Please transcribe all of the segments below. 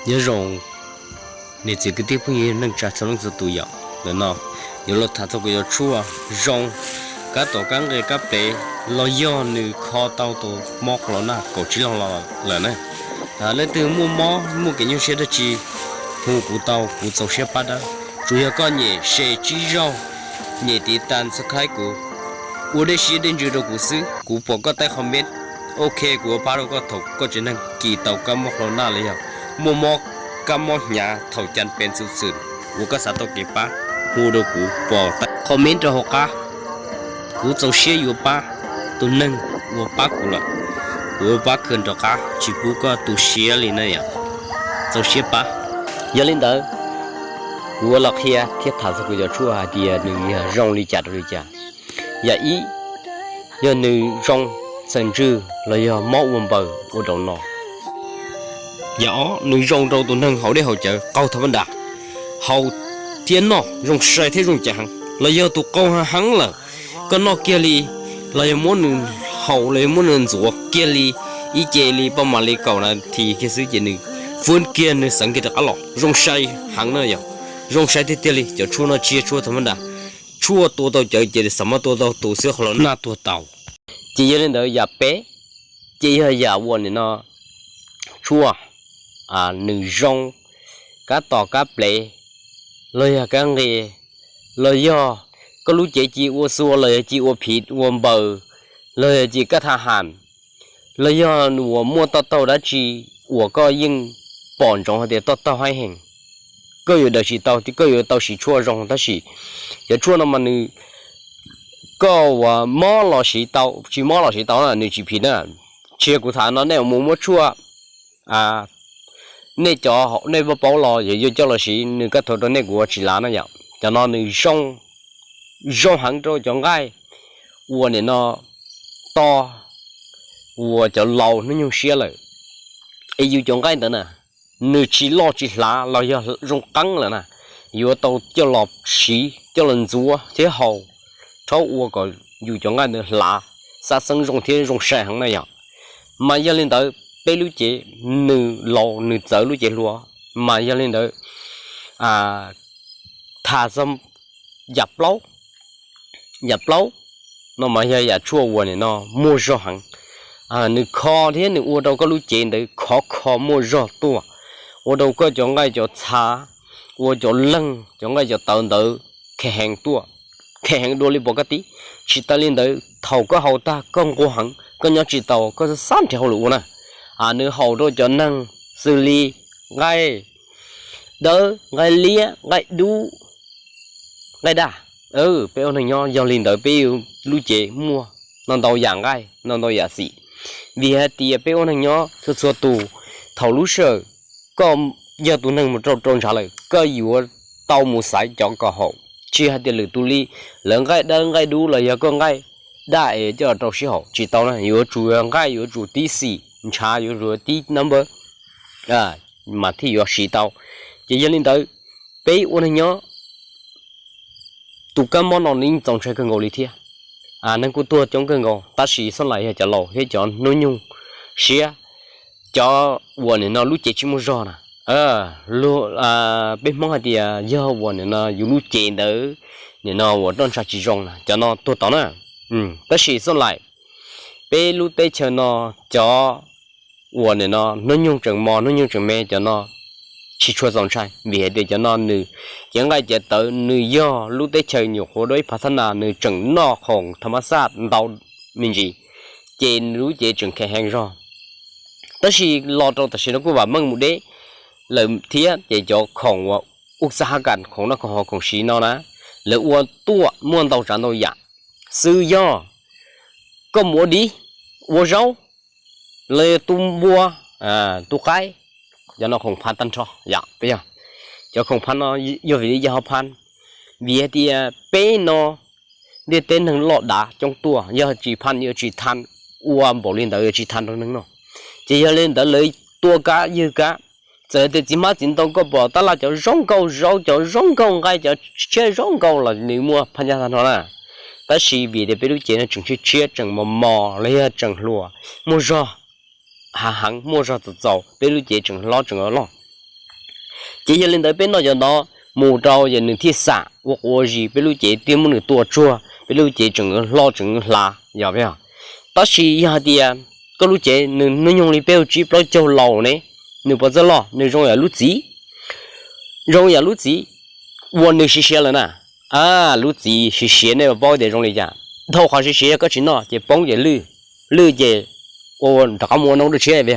Nyob zoo niam txiv kwv tij phooj ywg neej tsa txhua leej txhua tus yom. Ntawm no yuav los tham txog kuv cov tshuaj zoo kab tom kab nqe kab plev los yog nws kho tau tus mob qhov los nag kaum tsib leeg los lawm na. Leej twg muaj mob muaj kev nyuaj siab dab tsi, hu kuv tau, kuv txaus siab pab dawb. Tsuas yog koj nyem share tsib zaug, nyem tiv tas subscribe kuv, ua dej siab dej ntsws rau kuv xwb, kuv pom koj tej comment, ok, kuv yuav pab rau koj thaum koj tsev neeg kis tau kab mob qhov los nag los yog muaj mob kab mob hnyav thaum cas pes xwm xwm uas koj xav tau kev pab, hu rau kuv pom tau comment rau hauv qab. Kuv txaus siab yuav pab tus neeg uas pab kuv lawm, kuv yuav pab khwv rov qab tsis pub koj tu siab li na yom. Txaus siab pab. Yog li ntawd, kuv yuav los qhia thiab tham txog kuv cov tshuaj hais tias nws yog zoo li cas rau li cas. Yam ib, yog nws zoo txawm ntswg los yog mob ua npaws ua daus no. Yam ob, nws zoo rau tus neeg haus dej haus cawv qaug tha npab nras, haus thiab noj zoo sai thiab zoo cai heev. Los yog tus qaug heev heev lawm, koj noj kiag li los yog muab nws haus los yog muab nws ntxuav kiag li ib ce li paj mam li kaum nas this kiag xwb ces nws fwb kiag nws xeev kiag rov qab los zoo sai heev na yom. Zoo sai tiag tiag li, cov tshuaj no tsis yog tshuaj tha npab nras, tshuaj tua tau cawv ces xam mab tua tau tus xwb qhov los nag tuag tau. Ces yog li ntawd yam peb, ces yog yam uas nim no tshuaj nws zoo kab tom kab plev los yog kab nqe los yog koj lub cev ci ua xua los yog ci ua phiv ua npaws los yog ci kab tha ham los yog nws uas muaj toj taug dab tsi uas koj yeej pom ntsoov hais tias toj taug haib heev, koj yuav daws tsis tau, koj yuav tau siv tshuaj zoo tab sis cov tshuaj no mas nws, koj uas mob los siv tau, tsis mob los siv tau na nws tsis phiv na. Tsis yog kuv tham no, nej mus muab tshuaj, nej cov nej paub paub los yog yuav coj los siv nws kaj thuav rau nej kuv ua tsis lav na yom. Cov no nws zoo, zoo heev rau cov nqaij uas nim no to uas cov laus hnub nyoog siab lawm. Es yus cov nqaij ntawd na, nws tsis loj tsis hlav los yog zoo qeeb lawm na, yuav tau coj los siv coj los ntxuav thiab haus, rhaub ua kom yus cov nqaij ntawd hlav, xab xeeb zoo thiab zoo sai heev na yom. Mas yog li ntawd peb lub cev nws laus nws txawv lub cev hluas, mas yog li ntawd tham txog yam plaub, yam plaub no mas yog yam tshuaj uas nim no muaj zog heev. Nws kho thiab nws ua rau koj lub cev ntawd khov kho muaj zog tuaj, ua rau koj cov nqaij cov txha, ua cov leeg cov nqaij cov tawv ntawd khe heev tuaj, khe heev dua li pov kab tib. Tsis tas li ntawd thaum koj haus tag koj nquag heev koj nyob tsis tau koj xab nrhiav hauj lwm ua na. Nws haum rau cov neeg xws li nqaij dawb, nqaij liab, nqaij dub, nqaij daj. Peb ua neeg nyob yog li ntawd peb lub cev muaj no ntau yam nqaij no ntau yam xim. Vim hais tias peb ua neeg nyob txhua txhua tus, thaum lub sij hawm koj yog tus neeg mus rau rau ntshav lawm koj yuav tau mus xaiv cov kom haum, tsis hais tias lwm tus li, lawv nqaij dawb nqaij dub los yog koj nqaij daj es coj rau sib haum tsis tau na, yuav tsum nqaij yuav tsum tib xim, ntshav yuav tsum tib number mas thiaj yuav siv tau. Ces yog li ntawd peb ua neeg nyob tus kab mob no nws yeej txaus ntshai kawg nkaus li thiab. Neeg kuj tuag coob kawg nkaus tab sis xoj lais yog cov laus thiab cov hnub nyoog siab, cov uas nim no lub cev tsis muaj zog na. Peb Hmoob hais tias yog uas nim no yus lub cev ntawd nim no uas roj ntsha tsis zoo na cov no tuag tod na. Tab sis xoj lais peb lub teb chaws no cov uas nim no hnub nyoog tseem mos hnub nyoog tseem me cov no tsis tshua txaus ntshai vim hais tias cov no nws cev nqaij cev tawv nws yog lub teb chaws nyuam qhuav dua ib phav thab nas nws tseem noj khoom tha mab xaj ntau me ntsis, ces nws lub cev tseem khe heev zog. Tab sis los rau tam sim no kuj vam meej mus deb lawm thiab ces cov khoom uas ub xab hab kas khoom noj khoom haus khoom siv no na, lawv ua tuaj muaj ntau tsav ntau yam. Xws yog koj mus ua dib, ua zaub, los yog tu npua, tu qaib, cov no khoom phaj tag nrho yom. Cov khoom phaj no yog vim li cas ho phaj? Vim hais tias peb no ntiaj teb neeg loj dav coob tuaj, yog tsis phaj yuav tsis tha ua npaum li ntawd yuav tsis tha rau neeg noj. Ces yog li ntawd lawv tua kab ywg kab, txawm tias txiv hmab txiv ntoo koj pom tab laj cov zoo nkauj zaub cov zoo nkauj nqaij cov tshiab zoo nkauj los nws muaj phaj ncaj tag nrho na. Tab sis vim tias peb lub cev no tseem tshiab tshiab tseem mos mos los yog tseem hluas, muaj zog hav heev muaj zog txaus txaus peb lub cev tseem hlob tseem loj. Ces yog li ntawd peb noj cov ntawd mus rau ces nws thiaj xam ua quav ua zis, peb lub cev thiaj muab nws tua tsuag, peb lub cev tseem hlo tseem hlav yog. Tab sis yog hais tias koj lub cev nws hnub nyoog li peb caug tsib plaub caug laus ne, nws puas txawj loj? Nws zoo yam lub txiv, zoo yam lub txiv uas nws siav siav lawm na. Lub txiv siav siav nej puas paub tias zoo li cas? Dhau qhov siav siav yog koj tsis noj ces poob ces lwj, lwj ces ua rov qab mus ua noob dua tshiab.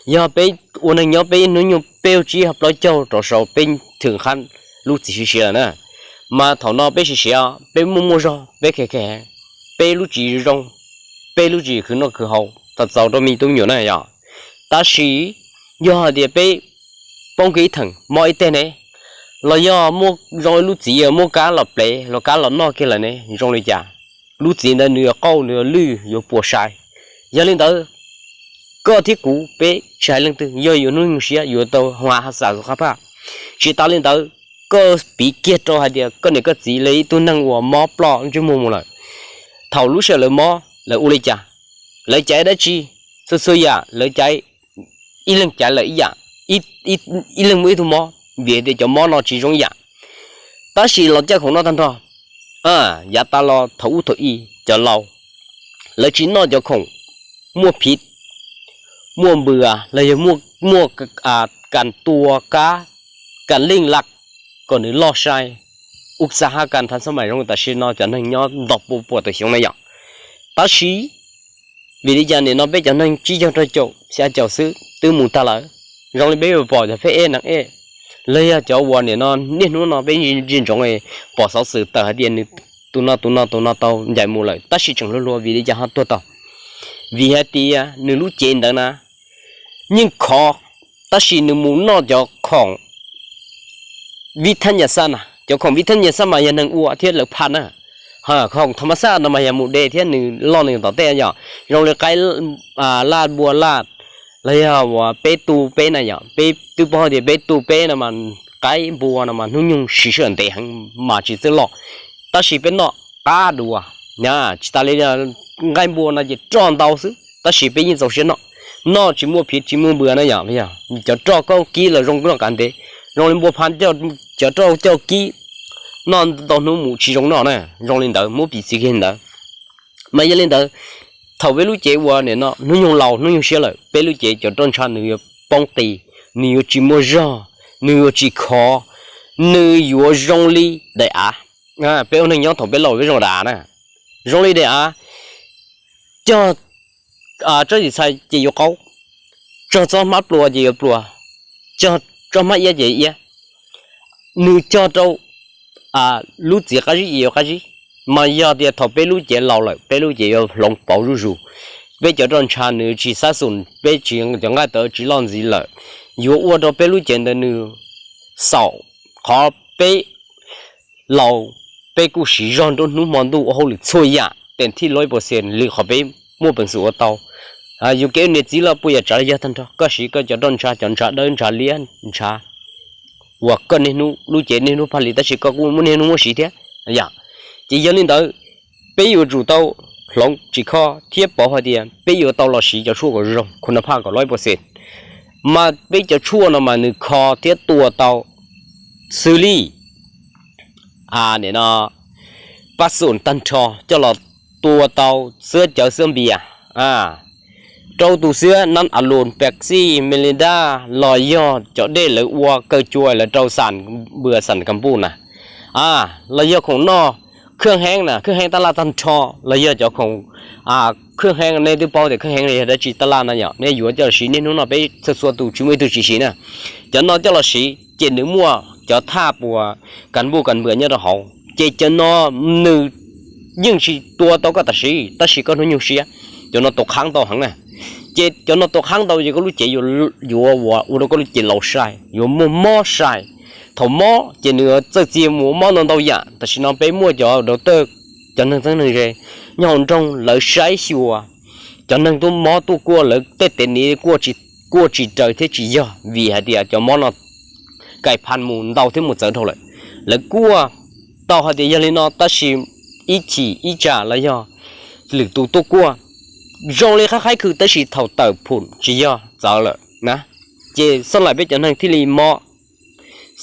Yog peb ua neeg nyob peb hnub nyoog peb caug tsib plaub caug rau saud peb thwm qhab lub txiv siav siav lawm na. Mas thaum no peb siav siav, peb muaj muaj zog, peb khe khe, peb lub tsis zoo, peb lub tsis khwv noj khwv haus tau txaus rau me tub me nyuam na yog. Tab sis yog hais tias peb poob kiag ib theem mob ib teg ne, los yog muaj zoo li lub txiv muaj kab los plev los kab los noj kiag lawm ne, zoo li cas? Lub txiv ntawd nws yuav qauj, nws yuav lwj, yuav puas sai. Yog li ntawd koj thiab kuv peb tsis hais leej twg yog yuav hnub nyoog siab yuav tau hua ha xam tus qab phaj. Tsis tas li ntawd, koj piv kiag rau hais tias koj niam koj txiv los ib tug neeg uas mob ploj ntsej muag mus lawm, thaum lub sij hawm lawv mob lawv ua li cas? Lawv caiv dab tsi? Txhua txhua yam lawv caiv, ib leeg caiv lawm ib yam, ib leeg muaj ib tug mob, vim tias cov mob no tsis zoo ib yam. Tab sis los caj khoom noj tag nrho, yav tas los thaum ub thaum i cov laus lawv tsis noj cov khoom muaj phiv, muaj npwas los yog muaj kas tua kab, kas leej laj kom nws loj sai, ua xav haj kas thav xab mais zoo tam sim no cov neeg nyob ntau pua pua tawm xyoo na yom. Tab sis vim li cas nim no peb cov neeg tsib caug rau caum xya caum xwb twb mus tag lawm? Zoo li peb yuav pom cov phej ej neeg ej los yog cov uas nim no niaj hnub no peb ntsia ntsoov pom xov xwm tawm hais tias nws tus no tus no tus no tau ncaim mus lawm tab sis tseem hluas hluas, vim li cas ho tuag tau? Vim hais tias nws lub cev ntawd na yeej khov, tab sis nws mus noj cov khoom vib thab nyas xaj na, cov khoom vib thab nyas xaj mas yog neeg ua thiab lawv phaj na. Khoom tha ma xaj no mas yog mus de thiab nws loj nws tom tej yom, zoo li qaib laj npua laj, los yog uas peb tu peb na yom, peb twb paub tias peb tu peb no mas qaib npua no mas hnub nyoog siv sij hawm ntev heev mas tsis txawj loj. Tab sis peb noj qab dua, tsis tas li nqaij npua no ces roj ntau xwb tab sis peb yeej txaus siab noj, noj tsis muaj phiv tsis muaj npwas na yom. Cov roj koj kib los zoo noj kav ntev, zoo li npua pha cov roj coj kib noj ntau hnub mus tsis zoo noj na. Zoo li ntawd muab piv txwv kiag ntawd. Mas yog li ntawd, thaum peb lub cev uas nim no hnub nyoog laus hnub nyoog siab lawm, peb lub cev cov roj ntsha nws yuav poob qis, nws yuav tsis muaj zog, nws yuav tsis khov, nws yuav zoo li daim av. Peb ua neeg nyob thaum peb laus peb zoo daim av na, zoo li daim av, cog tsob txhim txhais ces yuav qaub, cog tsob hmab plua ces yuav plua, cog tsob hmab iab ces iab, nws cog rau lub txiv qab zib ces yuav qab zib. Mas yog tias thaum peb lub cev laus lawm peb lub cev yuav hloov pauv zuj zus. Peb cov roj ntsha nws tsis xab xum, peb tsis, cov nqaij tawv tsis loj ntxiv lawm, yuav ua rau peb lub cev ntawd nws xaum. Qhov peb laus, peb kuj siv zog nruab hnub hmo ntuj ua hauj lwm txhua yam tes thij loj ib puas xees li qhov peb muaj peev xwm ua tau. Yus kev niam txiv los puas yam tsav yog tag nrho, koj siv koj cov roj ntsha, cov ntsha dawb ntsha liab ntsha uas koj niaj hnub lub cev niaj hnub phaj li tab sis koj kuj muaj niaj hnub muab siv thiab yom. Ces yog li ntawd, peb yuav tsum tau hloov tsis kho thiab paub hais tias peb yuav tau los siv cov tshuaj kom zoo, khu na phaj kom loj ib puas xees. Mas peb cov tshuaj no mas nws kho thiab tua tau xws li nim no pab xum tag nrho coj los tua tau xwab cawv xwab npias, rau tus xwab nab a lus, Pepsi, Mirinda, los yog cov dej lawv ua kaw cua lawv rau xam npwas xam kas npuj na, los yog khoom noj khwj heeb na, khwj heeb taj laj tag nrho, los yog cov khoom khwj heeb, nej twb paub tias khwj heeb yog dab tsi taj laj na yom, nej yuav coj los siv niaj hnub no peb txhua txhua tus tsis muaj ib tug tsis siv na. Cov no coj los siv ces nws muaj cov thaj puas kas npuj kas npuas nyob rau hauv ces cov no nws yeej tsis tua tau koj tam sim, tab sis koj hnub nyoog siab, cov no tua qhab ntau heev na. Ces cov no tua qhab ntau ces koj lub cev yuav ua rau koj lub cev laus sai, yuav muaj mob sai. Thaum mob ces nws txawj txia mus mob ntau ntau yam. Tam sim no peb muaj cov doctor, cov neeg txheeb neeg ze nyob hauv nroog lawv saib xyuas cov neeg tuaj mob tuaj kuaj lawv tej tes niv kuaj tsis raws thiab tsis yog vim hais tias cov mob no kais pha mus ntau thiab mus txawv dhau lawm. Lawv kuaj tau hais tias yog li no tab sis ib chim ib tsam los yog lwm tus tuaj kuaj zoo li qab qaib khw tab sis thaum tawm phum tsis yog txawv lawm na, ces xoj laim peb cov neeg thiaj li mob.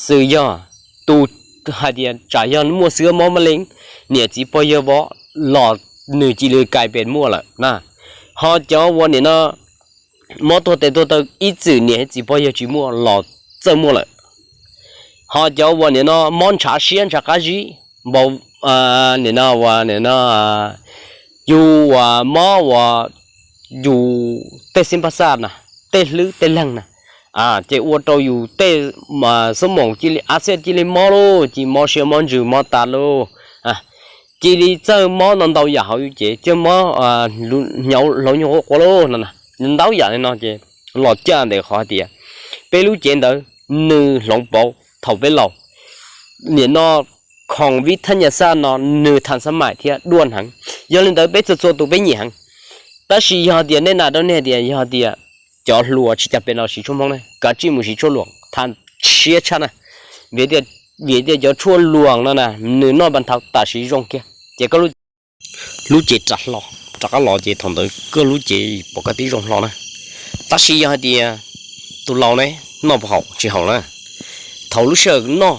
xwm yog tus hais tias tsam yog muaj xwb mob mab leej, niam txiv pog yawg vov los nws cia li kais pes muaj lawm na. Ho cov uas nim no mob tuag tes tuag taw ib txwm niam txiv pog yawg tsis muaj los txawj muaj lawm. Ho cov uas nim no mob ntshav siab ntshav qab zib, npau, nim no uas nim no yus uas mob uas yus tej xib pab xaj na, tej hlwb tej leeg na, ces ua rau yus tej xuab moos cia li a xiaj cia li mob lauj, cia li mob siab mob ntsws mob tas lauj, cia li txawj mob no ntau yam hauv yus cev, txawj mob hnyuv hlau nyuag quaj quaj lauj no, ntau yam li no ces los caj ntawm qhov hais tias peb lub cev ntawd nws hloov pauv thaum peb laus. Nim no khoom vib thaj nyas xaj no nws tham xab maim thiab duaj heev, yog li ntawd peb txhua txhua tus peb nyiam heev. Tab sis yog tias nej nam rau nej tias yog tias cov hluas tsis cas pem no siv tshuaj Hmoob na, kav tsij mus siv tshuaj luam tham siab tshaj na. Vim tias cov tshuaj luam no na nws noj pas nthau tam sim zoo kiag ces koj lub cev rov qab los ces thaum ntawd koj lub cev pom koj tib zoo hlo na. Tab sis yog hais tias tus laus ne noj puas haum? Tsis haum na. Thaum lub sij hawm noj,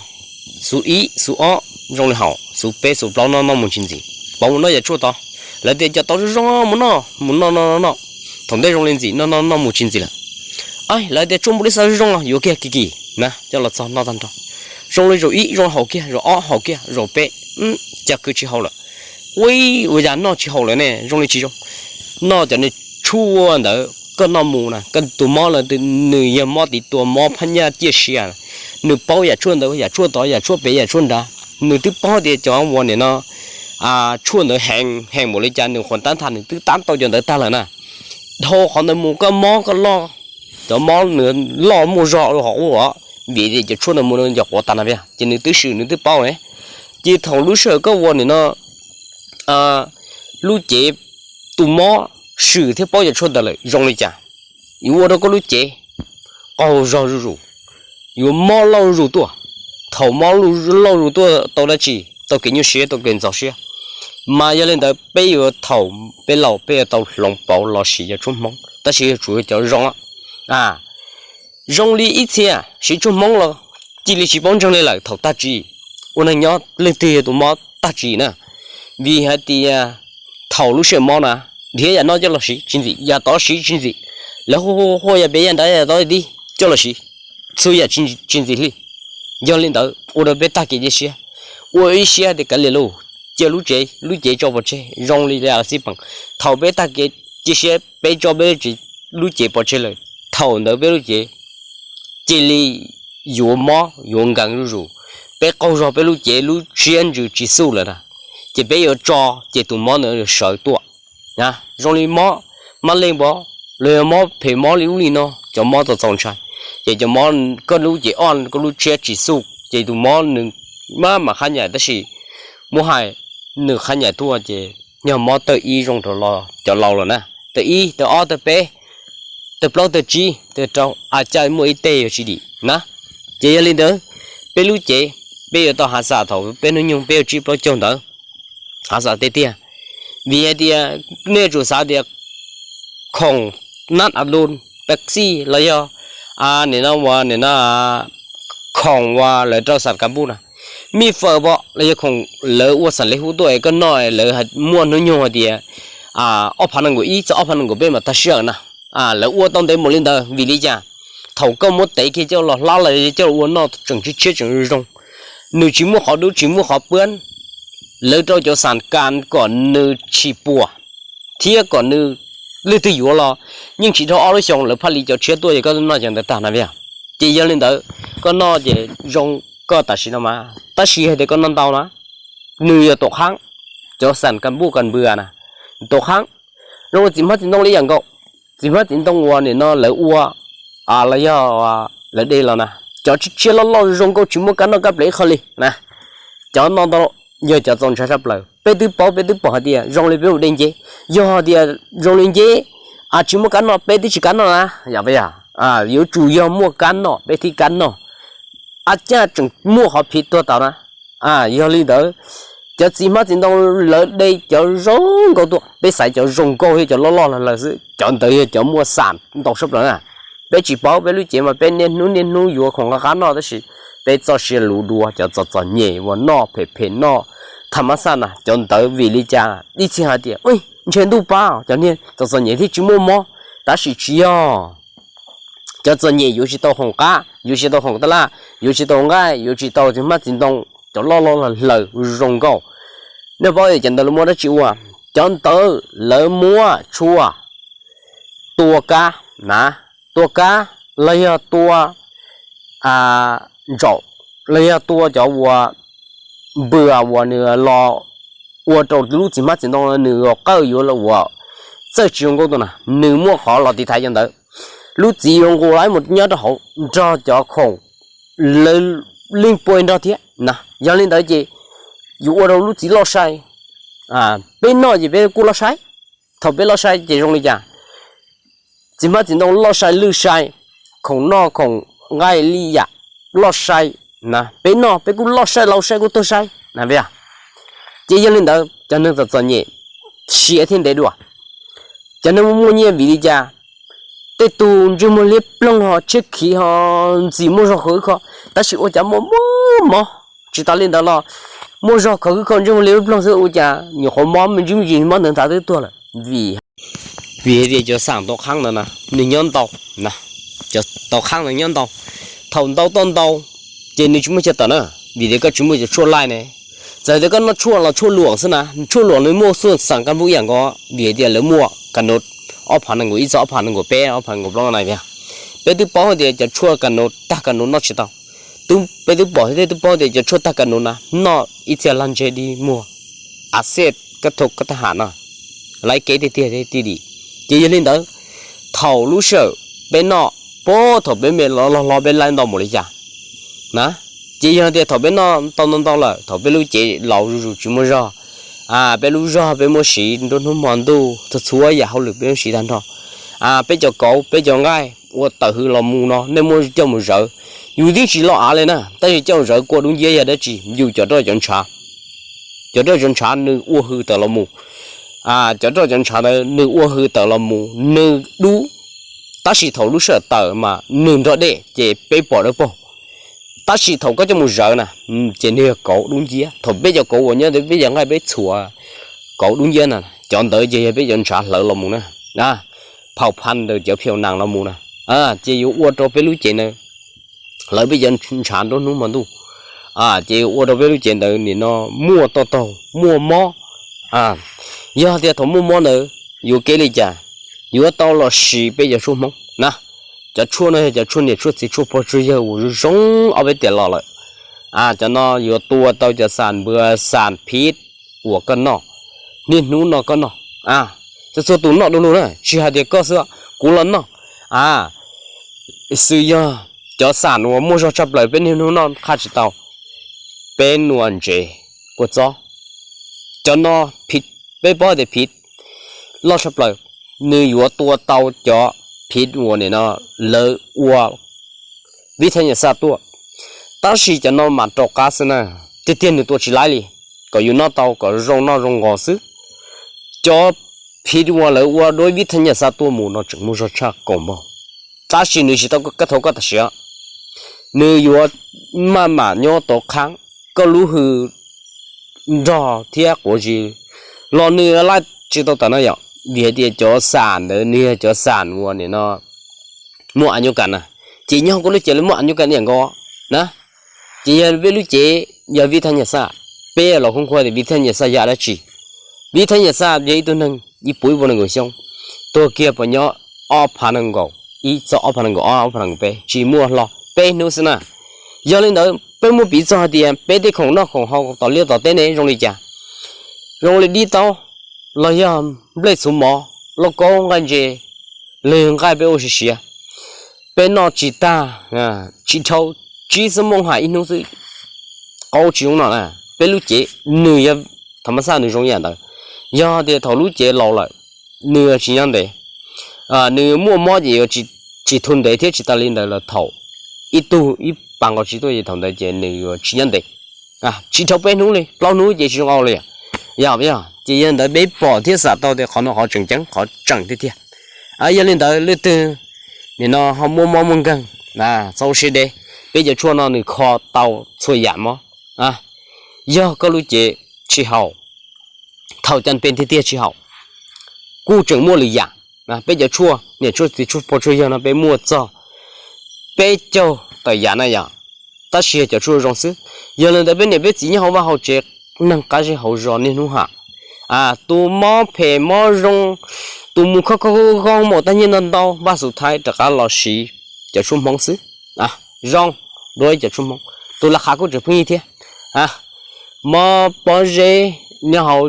xub ib xub ob zoo li haum, xub peb xub plaub noj noj mus tsis ntxim, pauv mus noj yam tshuaj tod. Lawv tias cov tod zoo zoo mus noj mus noj noj noj, thaum ntej zoo li ntxim noj noj noj mus tsis ntxim lawm. Lawv tias tshuaj npua li xav zoo zoo yuav kiag kim kim na coj los txog noj tag nrho. Zoo li zaum ib zoo haum kiag, zaum ob haum kiag, zaum peb cas kwv tsis haum lawm. Ua ib ua yam noj tsis haum lawm ne, zoo li tsis zoo. Noj cov niag tshuaj ntawd koj noj mus na, koj tus mob lawm nws yog mob tiv tua mob phab nyaj ciaj sia, nws paub yam tshuaj ntawd yam tshuaj tod yam tshuaj pem yam tshuaj nrad, nws twb paub tias cov uas nim no tshuaj ntawd heev heev npaum li cas nws qhuas tab tham nws twb tab tau cov ntawd tag lawm na. Dhau qhov ntawd mus koj mob koj loj, cov mob nws loj muaj zog hauv ub, vim tias cov tshuaj ntawd mus nws cov quav tas na, ces nws twb swm nws twb paub ne. Ces thaum lub sij hawm koj ua nim no lub cev tus mob swm thiab paub cov tshuaj ntawd lawm zoo li cas? Yuav ua rau koj lub cev qaug zog zuj zus, yuav mob lauj zus tuaj. Thaum mob lauj zus tuaj tau dab tsi? Tau kev nyuaj siab, tau kev ntxhov siab. Mas yog li ntawd peb yuav thaum peb laus peb yuav tau hloov pauv los siv cov tshuaj Hmoob, tab sis yuav tsum yog cov zoo. Zoo li ib txhia siv tshuaj Hmoob los cia li tsis paub ntseeg li lawm thaum tag tsi. Ua neeg nyob leej twg yog tus mob tag tsi na? Vim hais tias thaum lub sij hawm mob na, nrhiav yam no coj los siv tsis ntxim, yam tod siv tsis ntxim, lawv hu hu hu yam pem yam nrad yam tod tib coj los siv, txhua yam tsis ntxim hli. Yog li ntawd ua rau peb tag kev cia siab, ua ib siab tias kav liam lauj, cia lub cev, lub cev tso pov tseg zoo li xij peem. Thaum peb tag kev cia siab peb tso peb lub cev pov tseg lawm, thaum ntawd peb lub cev cia li yuav mob yuav nkees zuj zus. Peb qaug zog peb lub cev lub siab ntsws tsis xuj lawm na, ces peb yuav tso, ces tus mob ntawd sawv tuaj. Zoo li mob mab leej pov, los yog mob phem mob li ub li no, cov mob txaus txaus ntshai, ces cov mob koj lub cev o koj lub siab tsis xuj ces tus mob nws maj mam qhab nyaim tab sis muab hais nws qhab nyaim tuaj ces yog mob tawg ib zoo rau cov laus lawm na, tawg ib tawg ob tawg peb, tawg plaub tawg tsib tawg rau a caj muaj ib teg yuav tsis dim na. Ces yog li ntawd peb lub cev peb yuav tau hav xam thaum peb hnub nyoog peb yuav tsib plaub caug ntawd, hav xam tiag tiag. Vim hais tias nej yuav tsum xav tias khoom nab a lun, Pepsi los yog nim no ua nim no khoom uas lawv rau xam kas npuj na, mij fawm pom los yog khoom lawv ua xam lev hub tuaj es koj noj es lawv muaj hnub nyoog hais tias ob phav nees nkaum ib txog ob phav nees nkaum peb mas tag sij hawm na. Lawv ua tau ntev mus li ntawd vim li cas? Thaum koj muab tev kiag coj los hlab los coj los ua noj tseem tshiab tseem zoo, nws tsis muaj qhov dub tsis muaj qhov puab, lawv rau cov xam kas kom nws tsis puas thiab kom nws leej twg yuav los yeej tsis dhau ob lub xyoo lawv phaj li cov tshiab tuaj ces koj noj cov ntawd tag na vias. Ces yog li ntawd koj noj ces zoo koj tam sim no mas, tab sis hais tias koj noj ntau na, nws yog tuam qhaab, cov xam kas npuj kas npws na, tuam qhaab, zoo li txiv hmab txiv ntoo li yam nkaus. Txiv hmab txiv ntoo uas nim no lawv ua los yog lawv de los na, cov tshiab tshiab loj loj zoo nkauj tsis muaj kab noj kab plev ib qho li na, cov no ntau yog cov txaus ntshai tshaj plaws. Peb twb paub peb twb pom hais tias zoo li peb ua dej nceb, yog hais tias zoo li nceb tsis muaj kab noj peb twb tsis kam noj na, yog yuav tsum yog muaj kab noj peb thiaj kam noj, a caj tseem muaj qhov phiv tuag tau na. Yog li ntawd, cov txiv hmab txiv ntoo lawv de cov zoo nkauj tuaj, peb xaiv cov zoo nkauj thiab cov loj loj lawm xwb, cov ntawd yog cov muaj xam ntau tshaj plaws na. Peb tsis paub, peb lub cev mas peb niaj hnub niaj hnub yuav khoom qab qab noj tab sis peb txoj sia luv dua cov txom txom nyem uas noj phem phem noj tham mab xaj na, cov ntawd vim li cas ib txhia hais tias ntshe ntuj pab cov niag txom txom nyem thiaj tsis muaj mob, tab sis tsis yog. Cov txom nyem yuav tsis tau khoom qab, yuav tsis tau khoom tab laj, yuav tsis tau nqaij, yuav tsis tau txiv hmab txiv ntoo, cov loj loj hlaws zoo nkauj. Nej paub tias cov ntawd lawv muab dab tsi ua? Cov ntawd lawv muab tshuaj tua kab na, tua kab los yog tua ntsaum los yog tua cov uas npws uas nws los ua rau lub txiv hmab txiv ntoo nws qawj yuav los ua txawj tsis zoo nkauj tuaj na, nws muaj qhov los tiv thaiv cov ntawd. Lub txiv yuav nqus lawv mus nyob rau hauv nrog cov khoom lawv leej pua nrog thiab na. Yog li ntawd ces yuav ua rau lub txiv loj sai. Peb noj ces peb kuj loj sai. Thaum peb loj sai ces zoo li cas? Txiv hmab txiv ntoo loj sai lwj sai, khoom noj khoom nqaij li yam loj sai na, peb noj peb kuj loj sai laus sai kuj tuag sai na. Ces yog li ntawd cov neeg txom txom nyem siav thiab ntev dua. Cov neeg muaj muaj nyiaj vim li cas? Tej tus ntsej muag liab ploog ho tshiab khiv ho ntxim muaj zog khov wb kho, tab sis ua cas muaj muaj mob. Tsis tas li ntawd los muaj zog khov wb kho ntsej muag liab ploog xwb ua cas nyuam qhuav mob me ntsis me ntsis mob ntawd ntawd twb tuag lawm. Vim, vim hais tias cov xam tau qhaab ntawd na nws nyob ntau, cov tau qhaab ntawd nyob ntau. Thaum ntau tau ntau ces nws tsis muaj chaw tawm na, vim tias koj tsis muaj cov tshuaj laij ne. Txawm tias koj noj tshuaj los tshuaj luam xwb na, tshuaj luam nws muaj xuaj xam kaj npub ib yam nkaus, vim hais tias lawv muaj kas nus ob phav nees nkaum ib txog ob phav nees nkaum peb ob phav nees nkaum plaub na tiag. Peb twb paub hais tias cov tshuaj kas nus tag kas nus noj tsis tau. Peb twb pom thiab twb paub tias cov tshuaj tag kas nus na noj ib txhia lag ntseg dig muag, a xej kab thau kab thab ham no, laiv kev tiag tiag tiag dim. Ces yog li ntawd, thaum lub sij hawm peb noj, puag thaum peb me los loj hlob peb laib ntau npaum li cas na. Ces yog tias thaum peb noj tau ntau ntau lawm, thaum peb lub cev laus zuj zus tsis muaj zog, peb lub zog peb muab siv nruab hnub hmo ntuj, txhua txhua yam hauj lwm peb muab siv tag nrho. Peb cov kauv peb cov nqaij ua tawm hws los mus no nej muab coj mus zawv, yus twb tsis lo av li na, tab sis coj mus zawv kua dub nciab yog dab tsi? Yus cov roj cov ntshav. Cov roj cov ntshav nws ua hws tawm los mus. Cov roj cov ntshav ntawd nws ua hws tawm los mus nws dub, tab sis thaum lub sij hawm tawm mas nws nrog dej ces peb pom dawb paug. Tab sis thaum koj coj mus zawv na, ces nws yog kauv dub nciab. Thaum peb cov kauv uas nyob ntawm peb cov nqaij peb txhuam kauv dub nciab na, cov ntawd ces yog peb cov ntshav hlawv los mus na, phaum phan ntawm cov phiaum nas los mus na, ces yuav ua rau peb lub cev ntawd, hlawv peb cov ntshav nruab hnub hmo ntuj, ces yuav ua rau peb lub cev ntawd nim no muaj toj taug muaj mob. Yog tias thaum muaj mob ntawd yuav kev li cas? Yuav tau los siv peb cov tshuaj Hmoob na. Cov tshuaj no yog cov tshuaj niam tshuaj txiv tshuaj pog tshuaj yawg uas zoo zoo ob peb tiam los lawm. Cov no yuav tua tau cov xam npua xam phiv uas koj noj, niaj hnub no koj noj. Cov txhua tus noj du lug na, tsis hais tias koj xwb, kuv los noj. Xws yog cov xam uas muaj zog tshaj plaws peb niaj hnub noj qhaj tsis tau, peb nua ntsev, kua txob, cov no peb paub tias phiv loj tshaj plaws, nws yuav tua tau cov phiv uas nim no lawv ua vib thab nyas xaj tuaj. Tab sis cov no mas rau qab xwb na, tiag tiag nws tua tsis laib li. Kom yus noj tau kom zoo noj zoo nqos xwb. Cov phiv uas lawv ua duab vib thab nyas xaj tuaj mus no tseem muaj zog tshaj kaum npaug, tab sis nws tsis tau koj thaum koj tam sim. Nws yuav maj mam nyob tau qhaab, koj lub hws nrog thiab quav zis los nws laij tsis tau tawm no yom, vim hais tias cov xam ntawd nws yog cov xam uas nim no muaj a nyuj kam na, ces nyob koj lub cev lawv muaj a nyuj kam ib yam nkaus na. Ces yog peb lub cev yog vib thab nyas xaj, peb los khoob khuab tias vib thab nyas xaj yog dab tsi? Vib thab nyas xaj yog ib tug neeg ib puv ib puas nees nkaum xyoo, tuag kiag puas nyob ob phav nees nkaum ib txog ob phav nees nkaum ob ob phav nees nkaum peb, tsis muaj hlo peb hnub xwb na. Yog li ntawd peb muab piv txog hais tias peb tej khoom noj khoom haus tom liaj tom teb ne zoo li cas? Zoo li dib taub los yog nplej txhuv mov, lauj kaub nqaij ntses, los yog nqaij peb ua siav siav, peb noj tsis tag, tsis dhau tsib xuab moos hais ib hnub xwb, qaub tsis zoo noj na. Peb lub cev nws yog thaum mab xaj nws zoo yam ntawd. Yog tias thaum lub cev laus lawm, nws tsis nyob ntev, nws muaj mob ces yuav tsis thu ntev thiab tsis tas li ntawd los thaum ib tug ib pas nkaus tsis tuaj ces thaum ntawd ces nws yuav tsis nyob ntev, tsis dhau peb hnub li plaub hnub ces tsis zoo au li. Yog yog ces yog ntawd peb pom thiab xam tau tias qhov no qhov tseem ceeb qhov tseem tiag tiag. Yog li ntawd leej twg nim no ho muaj mob muaj nkeeg, txhob ua siab deb, Peb cov tshuaj no nws kho tau txhua yam mob. Yog koj lub cev tsis haum, thaum caj peb tiag tiag tsis haum, kuj tseem muaj lwm yam. Peb cov tshuaj niam tshuaj txiv tshuaj pog tshuaj yawg no peb muaj txog peb caug tawm yam na yom, tab sis yog cov tshuaj zoo xwb. Yog li ntawd peb niam peb txiv nyob hauv vaj hauv tsev, neeg qab zib hauv zos niaj hnub ham, tus mob phem mob zoo, tus mus khob khob khob maum tag nyiaj ntau ntau, vaj xum thaiv rov qab los siv cov tshuaj Hmoob xwb. Zoo dua ib cov tshuaj Hmoob, tus lav qhav kuj tseem pheej yig thiab. Mob pob zeb nyob hauv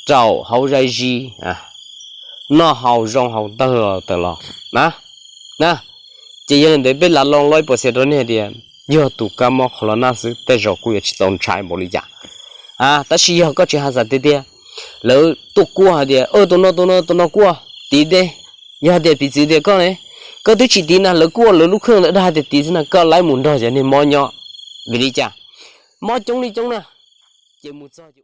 raum hauv zais zis, noj haus zoo haus tawg los tawm los na. Ces yog li ntawd peb lav loo loib pos xias rau nej hais tias yog tus kab mob qhov los naj xwb tej zaum kuj yuav tsis tau ntshai npaum li cas. Tab sis yog koj tsis hais xav tiag tiag, lawv tuaj kuaj hais tias tus no tus no tus no kuaj tiv tes, yog hais tias piv txwv tias koj ne, koj twb tsis tiv na, lawv kuaj lawv lub khwj ntawd dag hais tias tiv xwb na, koj laib mus nrog cov niag mob nyob. Vim li cas? Mob coob li coob na, ces mus txog ces